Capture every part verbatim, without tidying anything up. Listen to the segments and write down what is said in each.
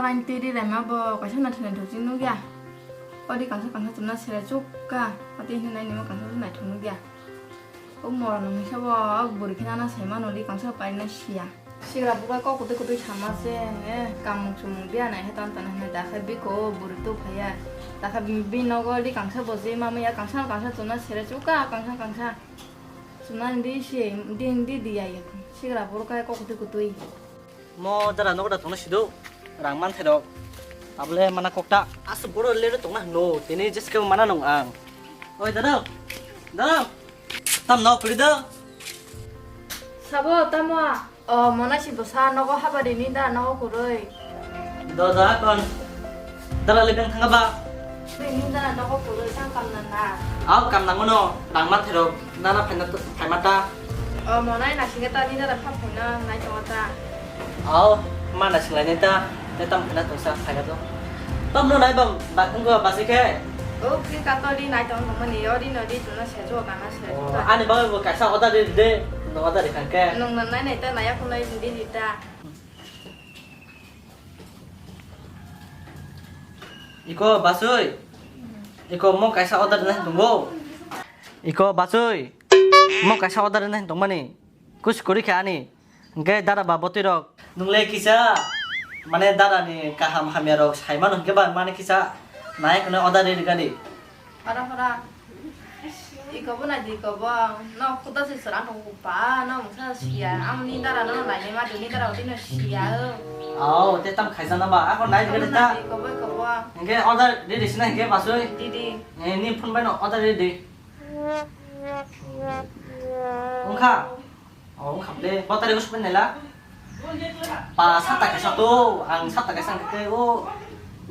Ani twi ri rema bo kaisa naithok naithok chwng nukya. Odi kangsa kangsa chumna sere chukka. Ati hwnwi nainima kangsa naithok nukya. O mora nung hwnkhe bo o bwrwi khe nana sai mano di kangsa paina siya. Sigra buka kok kwtwi kwtwi sama se, eh, kamung chumung biya nai khe ton ton hwnwi dakha biko o bwrwi tu phaiya. Dakha bi nogo di kangsa bo je mama ya kangsa kangsa chumna sere chukka kangsa kangsa. Chumna di si, di, di, di ya ya. Sigra buka kok kwtwi kwtwi. Mo dara nogo da tongna sido. Rang man thairok. Tabole mana kokta. Asa boro lero tongna hwno. Tini jeske mana nung ang. Oi dada. Dada. Tam no puri da. Sabo tamo. O mona si bosa nogo habari ni da nogo kuroi. Doda kon. Dara lebeng thanga ba. Ni da nogo kuroi sang kam na na. Au kam nangono. Rang man thairok. Nana phaina to, phaima ta. O, monai naisingkhe ta, nini dara phap phaina nai tongo ta. Ao, ma naisinglainai ta, tei tamo khaina tongsa phaika to. Tamno nai bam, ba, wngkha basi khe? O, khe kato ri nai tong tongmani, o ri no ri chwngno sejo kana se. O, ani bagwi bo kaisa order ri de, no order ri kha khe. Nwng no nai nai ta, nai akhunai di di ta. Iko basui. Iko mo kaisa order rinai tongbo. Iko basui. Mo kaisa order rinai tongmani. Kusi kori khe ani. Hingke dada ba botwi rok. Nungle kisa. Mane dada ni kaham hamya rok saimano hingke ba mane kisa. Nai kono order ri gadi. Hora hora. Iko bo nai di iko bo. No khuda se sera no pa no mungsa sia. Am ni dara no nai ma di ni dara odi no sia. Oh, te tam khaisa na ba. Ako nai di ta. Iko bo iko bo. Hingke order di di sina hingke basui. Di di. Eh, ni phone bai no order di di. Ungkha. Oh, wngkha ble. Bo tari usuk nela. Pa sata kaisa to, ang sata kaisa hingke o.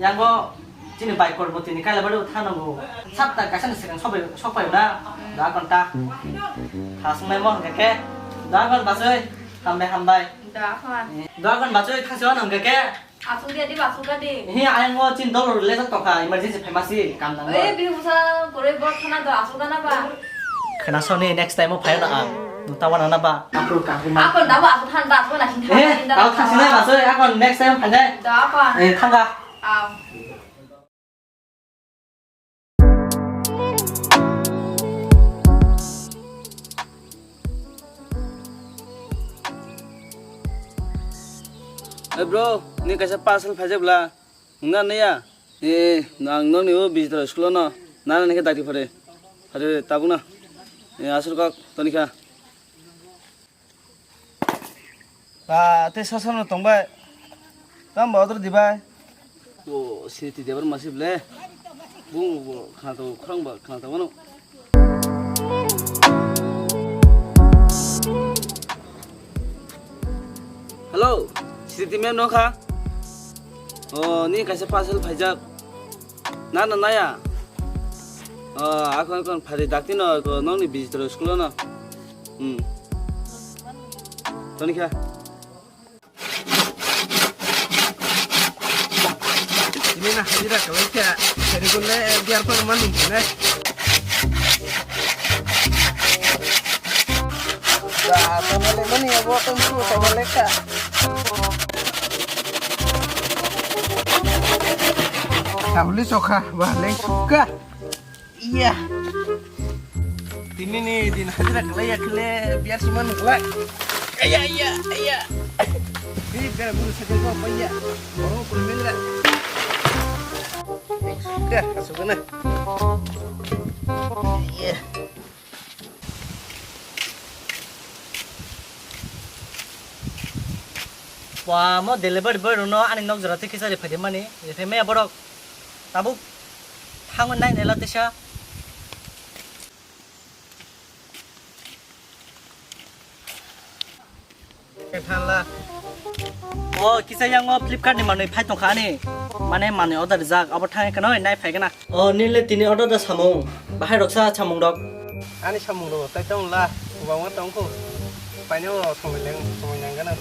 Yango chini bai kor botini kaila bari thana bo. Sata kaisa ni sekang sobai sopai na. Da konta. Khasnai mo hingke. Da kon basoi. Hambai hambai. Da kon. Da kon basoi thangsi hingke. Asuk dia di, asuk dia di. He, ayang o chin dolor le jat tongkha, emergency phaima si, kam nang. Eh, bini busa, koroi bor khana do, asuk dana ba. Khana soni next time o phayo na ang. Nung tawa nana ba. Aku kaku ma. Akon da ba, asuk than ba, asuk na sing than. Eh, tau thasi na ba, sorry, akon next time phai dai. Da apa? Eh, thanga. Aw. Hey bro, ni kaisa parcel phaijak bla. Nungna naiya? Eh, nang nokni o bijitra school no. Nana ni khe dakti phare. Phare tabuk na. Eh, aswk kok toni kha. Ba, tei sasano tongbai. Tamo ba odor dibai. O, sini ti debar masih ble. Bung bo khana to khorang ba khana to mano. Hello, sini ti mem no kha. O, ni kaisa parcel phaijak. Na, na, naya. Ah, akon, akon, phari dakti no, ko nokni bijitro school no. Hmm. Toni kha. Ini na hajira kalai kha, seri gulle biar pang man ne. Ba, tama le mani abo tong su, tama le kha. Tabli sokha, ba, leng sukha. Iya. Tini ni din hajira kalai ya kle biar siman kalai. Iya, iya, iya. Ini biar guru saja kau apa iya? Mau kulmil lah. Sudah, masuk kena. Iya. Wa mo delivery boy rokno ani nok jora tei khichari phaidi mani, rithai maya borok tabuk thango nai nela teisa. Thanla. O kisa yango Flipkart ni manwi phai tongkha ani, mane manwi order rijak, abo thangwi kheno nai phai gana. O nile tini order da samung, bahai roksa samung rok. Ani samung rok tai tong la, kwbangma tong kho. Paino somoi leng, somoi nang gana.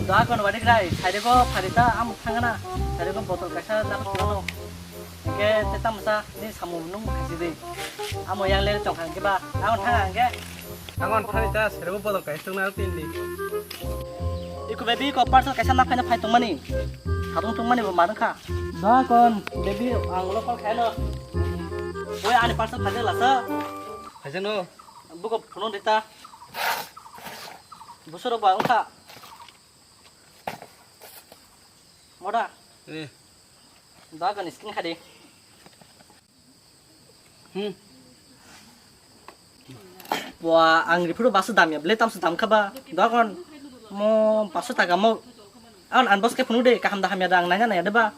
Da kon wadi grai, thaide ko pharita amuk thangana, thaide ko botol kaisa dapat kono. Hingke te tamsa ni samung nung khaisi de. Amo yang le tong khang ke ba, ang thang ang ke. Ang on thani ta serbo botol kaisa tong na pin di. Iku baby ko parcel kaisa na phaina phai tong mani. Satung tungmani bo ma wngkha. Da kon, baby, ang ulo call khaino. Oi, ani parcel phaide lasa. Phaijano. Buko phone dita. Busuro ba wngkha. Moda. Eh. Da kon skin khadi. Hmm. Bua, ang rifuru basu damya, ble tamsu dam khaba. Dokon mo paso taka mo. An, an bos ke phunu de, kaham da hamya da, ang nanya nanya de ba.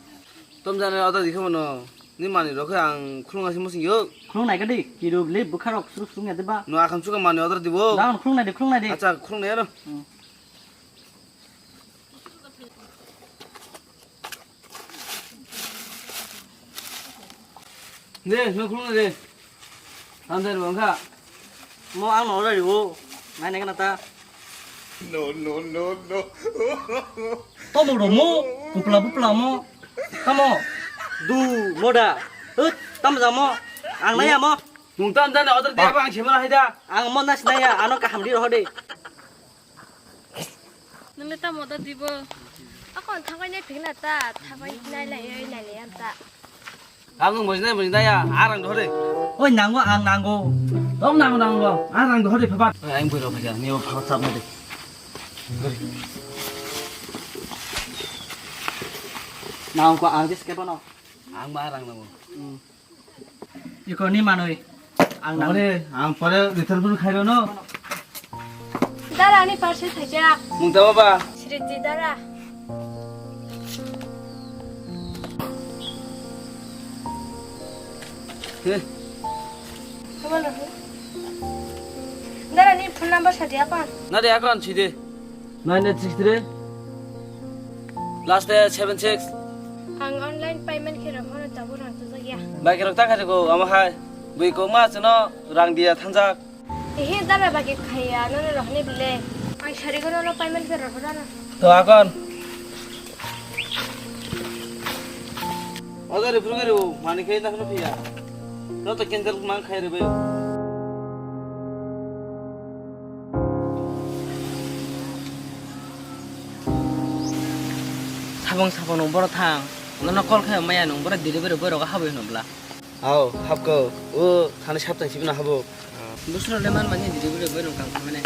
Tom jane order dikhe mano. Ni mani rokhe ang khulung asi musing yo. Khulung nai gadi, kiru ble bukharok suru sung ya de ba. No akham suka mani order dibo. Da, khulung nai de, khulung nai de. Acha, khulung nai aro. Hmm. De, no khulung de. Tandar bangkha. Mo ang no rai wo. Nai nai kana ta. No, no, no, no. To mo ro mo. Kupla bupla mo. Tamo. Du moda. Ut, tam ja mo. Ang nai ya mo. Nung tam jani order dia bang sima hai da. Ang mo nas nai ya. Ano kaham di roho de. Nungni tamo da dibo? Akon thabai nai phikna ta, thabai nai lai oi nai lai am ta. Ang nung bujinai bujinai ya, arang dohore. Oi nango ang nango. Tong nango nango, arang dohore phabat. Oi ang buiro phaja, nibo phabat sab nade. Nangko ang jis kebono. Ang ma arang nango. Iko ni manoi. Ang nang. Ore, ang pore return phone khairo no. Dara ni parcel thaijak. Mung tamo ba? Sriti dara. He. Dara ni phone number sadi apa? Na de akon sidi. Nine eight six three. Last day seven six. Ang online payment khe rok mano tabuk rang tujak ya. Bai khe rok ta khajago, amo hai. Bui kok ma chwno rang dia thanjak. Ehe dara bai khe khaiya, nono rohne bile. Ang sarigo nono payment khe rok rana. To akon. Order approve khe rw, mani khe ta khno phiya. No to cancel mang khai rw bai. Sabong sabong nung boro thang. Nono call khai maya nung boro delivery boy rogo habwi hwnwi bla. Ao, habko. O thani saptang sibina habo. Busro le man mani delivery boy nung kang khamane.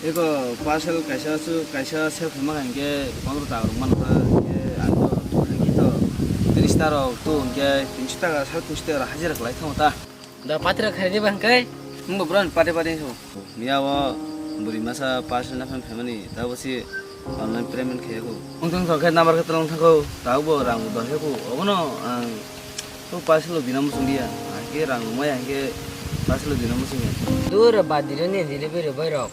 Eko parcel kaisa su kaisa sel khama hingke pondro ta rok man kha. Hingke ang to tu hingke to tris ta rok tu hingke tinso taka sal tinso taka hajira kwlai thango ta. Da patira khaidi bang kai. Mungbo bron pati pati so. Miya o buri masa parcel na phan phaimani ta bo si online payment khe ko. Ungtong so khe number khe tolong thangko. Ta bo rang do he ko. Obono ang to parcel o dinam sung dia. Ke rang maya ke parcel o dinam sung ya. Dur ba dire ni delivery boy rok.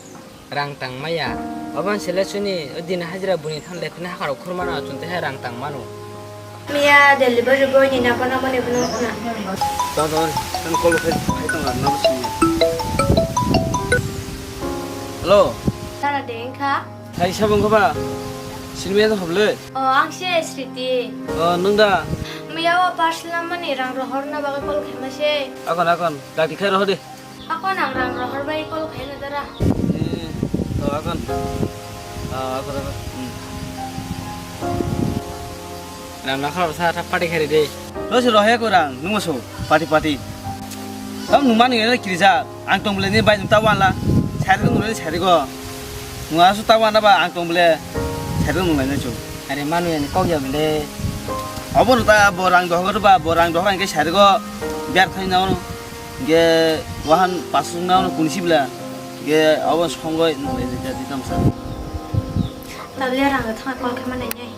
Rang tang maya. Oban sele suni o din hajira buni thang le phina hakaro khurmano chunte he rang tang mano. Miya delivery boy ni nabo nabo ni bono khna. Tong tong, tong call khai khai tong ar nabo sini. Hello. Tara deng kha. Hai sabong kha ba. Sini miya to hoble. O ang se Sriti. O nung da. Miya o parcel mani rang rohor na bagai call khai ma se. Akon akon, dakti khai rohor de. Ako nang rang rohor bai call khaina dara. Eh, to akon. Ah, akon, akon. Hmm. Rang nakhar sa thak pati khari de. Lo si rohe ko rang, nung so pati pati. Tam nung mani ngene kirija, ang tong bele ni bai ta wanla. Sari ko nung sari ko. Nung asu ta wanla ba ang tong bele. Sari ko nung lai na chu. Are manu yani kok ya bele. Abo ta bo rang dohor ba, bo rang dohor ang ke sari ko. Biar thai na. Ge wahan pasung na kuni sibla. Ge awan songoi nung le jadi tamsa. Tablia rang thang call khe manai nai.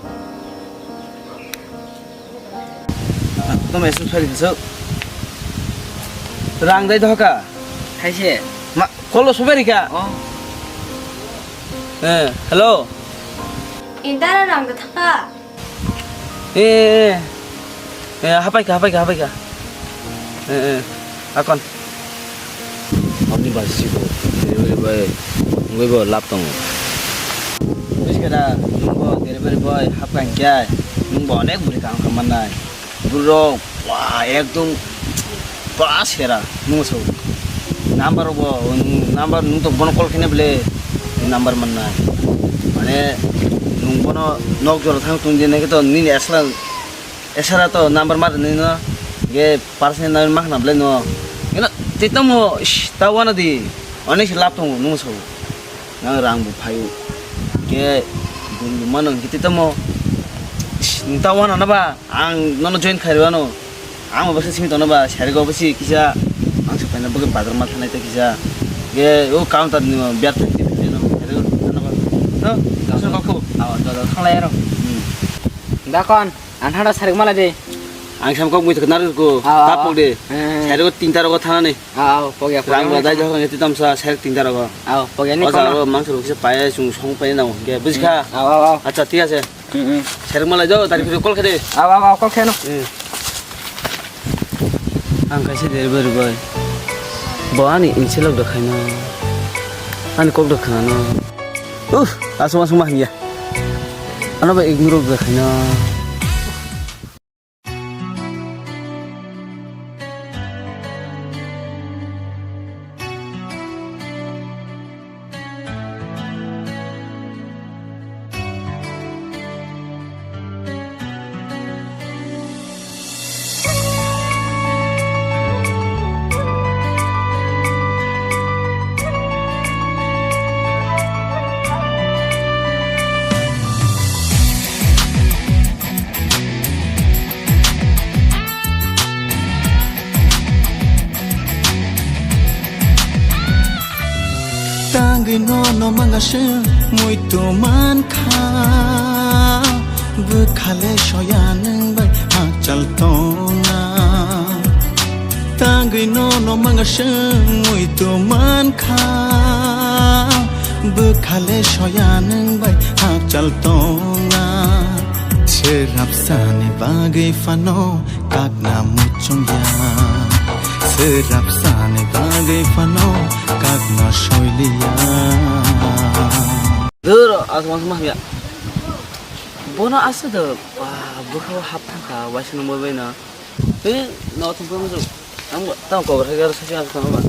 Tamo esu phari khe sok. Rang dai dohka. Thaise. Ma, call lo suberi ka. Oh. Eh, hello. Indara rang thang ka. Eh, eh, eh. Eh, hapai ka, hapai ka, hapai ka. Eh, eh. Akon. Omni basi ko. Delivery boy. Ngoi bo lap tong. Bis keda, nungbo delivery boy hapkan kya. Nungbo onek buri kam kaman nai. Bro, wah, ekdom pura sera, nung so. Number bo, number nung to bono call khene bele, number manna. Mane, Nwng bono nok jora thang tong di, nai khe to nini esra, esra to number ma rwnai no, ge personal number ma khna belai no. Ino tei tamo, ish, ta wana di, onek se lab tongo, nwng so. Nang rang bo phaio. Ge bumbo mano hwnkhe tei tamo, ish, nwng ta wana na ba? Ang nono join khai rw ano. Ang bo bwswk simi tongno ba, sarigo bwswk kisa. Ang se paina bwkhe bazar ma thanai tei kisa. Ge o counter ni biar thang tei no sarigo thangna ba. No, aswk kok kho. Aw, do do thanglai aro. Hmm. Da kon, ang thada sarik malai de. Ang sam kok mui thok nar ko. Aw, aw, tapok de. Eh. Sarigo tinta rogo thanani. Aw, aw, pogya, pogya. Rang ba dai jahon ngai tei tamsa sarik tinta rogo. Aw, pogya ni. O kono. Jaga o mangsa rok kisa pai sung song pai na hwnkhe. Bujikha? Aw, aw, aw. Acha, thik ase. Hmm, hmm. Sereng malai jao, tari phiri call khe de. Aw, aw, aw, call khe no. Hmm. Ang kaisa delivery boy. Bo ani inse lok da khaina. Ani kok da khana no. Uh, asung asung ma hanya. Ano ba ignore da khaina. Tangwi nono manga se muitu mankha, bwkhale soya nwng bai hakchal tongna. Tangwi nono manga se muitu mankha, bwkhale soya nwng bai hakchal tongna. Swerapsani bagwi phano kakna muchungya, swerapsani bagwi phano kakna soiliya. Dur, asma asma ya. Bono aswk do, ba, bwkhao hap thangkha, waisa nungbai baino. Tei no thumkhe muchung. Ang bo tamo kobor hai garo sasi aswk thangkha ba.